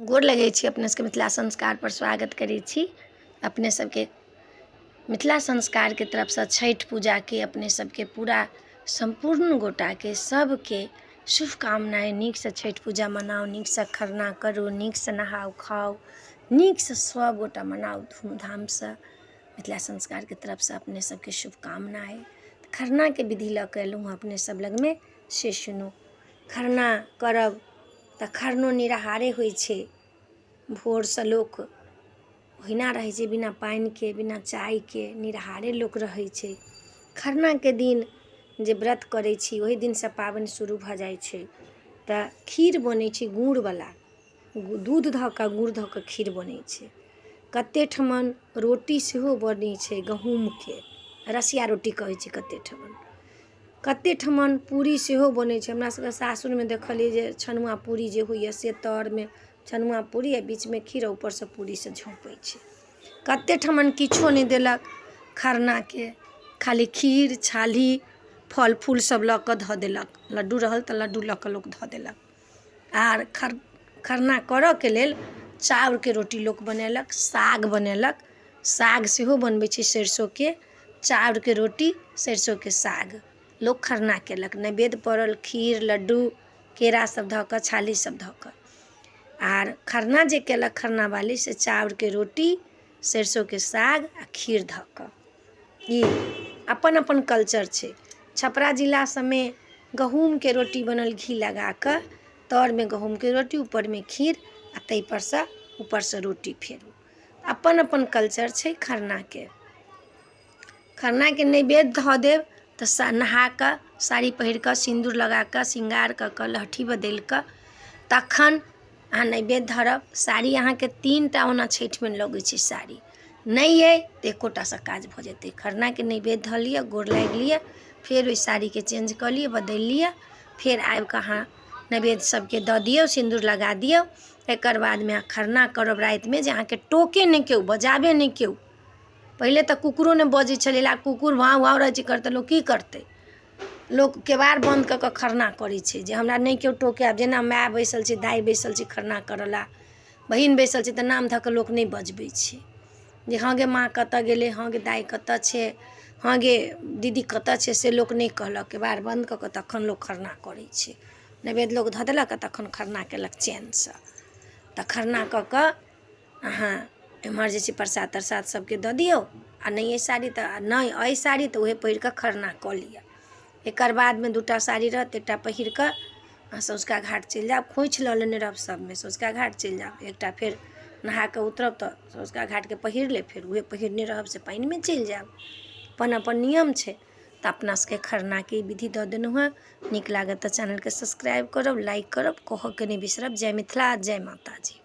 गोर लगै छी अपने सबके। मिथिला संस्कारपर स्वागत करै छी अपने सबके। मिथिला संस्कारके तरफसँ छठि पूजाके अपने सबके पूरा सम्पूर्ण गोटाके सबके शुभकामनाएँ। नीकसँ छठि पूजा मनाउ, नीकसँ खरना करू, नीकसँ नहाउ खाउ, नीकसँ सबगोटा मनाउ धूमधामसँ। मिथिला संस्कारके तरफसँ अपने सबके शुभकामना अइ। खरनाके विधि लऽ कऽ अयलहुँ हँ अपने सब लगमे, से सुनू। खरना करब तऽ खरनो निराहारे होइ छै। भोरसँ लोक ओहिना रहै छै, बिना पानिके, बिना चायके निराहारे लोक रहै छै। खरनाके दिन जे व्रत करै छी, ओहि दिनसँ पाबनि शुरू भऽ जाइ छै। तऽ खीर बनै छै गुड़वला, दूध धऽ कऽ, गुड़ धऽ कऽ खीर बनै छै। कतेक ठमन रोटी सेहो बनै छै गहुमके, रसिया रोटी कहै छै कतेक ठमन। कतेक ठमन पूरी सेहो बनै छै। हमरा सबके सासुरमे देखलियै जे छनुआ पूरी जे होइए, से तरमे छनुआ पूरी आओर बीचमे खीर, उपरसँ पूरीसँ झँपै छै। कतेक ठमन किछो नहि देलक खरनाके, खाली खीर, छाल्ही, फल फूल सब लऽ कऽ धऽ देलक। लड्डू रहल तऽ लड्डू लऽ कऽ लोक धऽ देलक। आर खरना करऽके लेल चाउरके रोटी लोक बनेलक, साग बनेलक। साग सेहो बनबै छै सरिसोके। चाउरके रोटी, सरिसोके साग लोक खरना केलक। नैवेद्य पड़ल खीर, लड्डू, केरा सब धऽ कऽ, छाल्ही सब धऽ कऽ। आर खरना जे केलक खरनावाली, से चाउरके रोटी, सरिसोके साग आओर खीर धऽ कऽ। ई अपन अपन कल्चर छै। छपरा जिला सबमे गहुमके रोटी बनल घी लगाकऽ, तरमे गहुमके रोटी, उपरमे खीर आओर तैपर सँ उपरसँ रोटी। फेर अपन अपन कल्चर छै खरनाके। खरनाके नैवेद्य धऽ देब तऽ नहा कऽ, साड़ी पहिर कऽ, सिन्दूर लगा कऽ, श्रृंगार कऽ कऽ, लहठी बदलि कऽ तखन अहाँ नैवेद्य धरब। साड़ी अहाँके 3 टा ओना छठिमे लगै छै। साड़ी नहि अइ तऽ एकोटासँ काज भऽ जेतै। खरनाके नैवेद्य धऽ लिअ, गोर लागि लिअ, फेर ओहि साड़ीके चेंज कऽ लिअ, बदलि लिअ। फेर आबि कऽ अहाँ नैवेद्य सभके दऽ दियौ, सिन्दूर लगा दियौ। एकर बादमे अहाँ खरना करब रातिमे, जे अहाँके टोकै नहि केओ, बजाबै नहि केओ। पहिले तऽ कुकुरो नहि बजै छलै, आब कुकुर भाँउ भाँउ रहै छै करैत। तऽ लोक की करतै? लोक केबाड़ बन्द कऽ कऽ खरना करै छै, जे हमरा नहि केओ टोकै। आब जेना माय बैसल छै, दाय बैसल छै खरना करऽ लए, बहिन बैसल छै, तऽ नाम धऽ कऽ लोक नहि बजबै छै जे हँ गे माँ कतऽ गेलै, हँ गे दाय कतऽ छै, हँ गे दीदी कतऽ छै, से लोक नहि कहलक। केबाड़ बन्द कऽ कऽ तखन लोक खरना करै छै। नैवेद्य लोक धऽ देलक आओर तखन खरना केलक चैनसँ। तऽ खरना कऽ कऽ अहाँ एम्हर जे छै प्रसाद तरसाद सभके दऽ दियौ। आओर नहि अइ साड़ी तऽ, नहि अइ साड़ी तऽ उएह पहिर कऽ खरना कऽ लिअ। एकर बादमे 2 टा साड़ी रहत, एकटा पहिर कऽ अहाँ सँझुका घाट चलि जायब। खोँइछ लऽ लेने रहब सभमे, सँझुका घाट चलि जायब। एकटा फेर नहा कऽ उतरब तऽ सँझुका घाटके पहिर लेब, फेर उएह पहिरने रहब, से पानिमे चलि जायब। अपन अपन नियम छै। तऽ अपना सबके खरनाके ई विधि दऽ देलहुँ हेँ। नीक लागत तऽ चैनलके सब्सक्राइब करब, लाइक करब, कहऽके नहि बिसरब। जय मिथिला, जय माताजी।